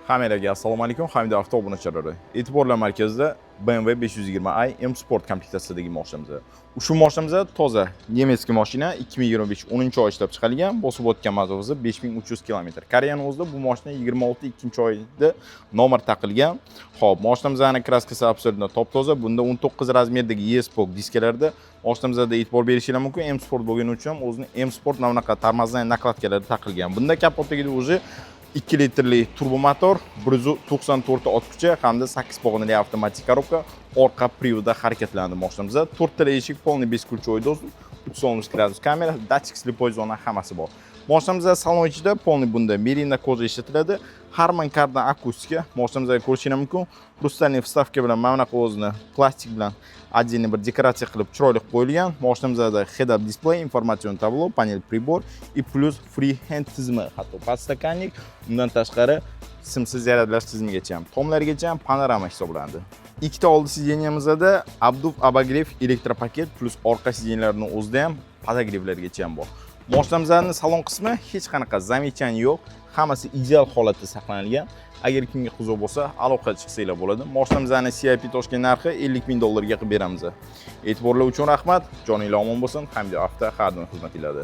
Hammalarga assalomu alaykum, Hamida avto obunachilari. E'tiborlar markazida BMW 520i M Sport komplektatsiyasidagi mashinamiz. Ushbu mashinamiz toza немецкий mashina, 2025 10-oy ishlab chiqarilgan, bosib o'tgan masofasi 5300 km. Koreyaning o'zida bu mashina 26 2-oyda nomer taqilgan. Xo'p, mashinamizning краска si абсолютно top-toza. Bunda 19 размер dagi E-Spoke diskalarda mashinamizda e'tibor berishingiz mumkin. M Sport bo'lgani uchun ham o'zini M Sport mana bunaqa тормозной накладка lari taqilgan. Bunda kapot tagida уже 2 litrli turbo motor, 194 ta ot kuchi hamda 8 pog'onali avtomatik коробка orqa привод da harakatlanadi mashinamizda. 4 tala eshik полный бесключевой доступ, 360 gradus kamera, датчик слепой зона hammasi bor. Mashinamizda salon ichida полный bunda мерино кожа ishlatiladi. Harman Kardon akustika mashinamizda ko'rishingiz mumkin. Хрустальный вставка bilan mana bunaqa o'zini plastik bilan отдельный bir dekoratsiya qilib chiroyli qilib qo'yilgan. Mashinamizda head-up display, информационный табло, панель прибор и плюс free hand tizimi, hatto подстаканник, undan tashqari simsiz zaryadlash tizimigacha ham, tomlargacha ham panorama hisoblanadi. Ikkita oldi сиденья mizda обдув, обогрев, электропакет, плюс orqa сиденья larning o'zida ham подогрев largacha ham bor. Mashinamizning salon qismi hech qanaqa замечание yo'q, hammasi ideal holatda saqlanilgan. Agar kimga qiziq bo'lsa, aloqa chiqsanglar bo'ladi. Mashinamizning CIP Toshkent narxi 50 ming dollarga qilib beramiz. E'tiborlar uchun rahmat. Joninglar omon bo'lsin. Hamda avto har doim xizmatinglarda.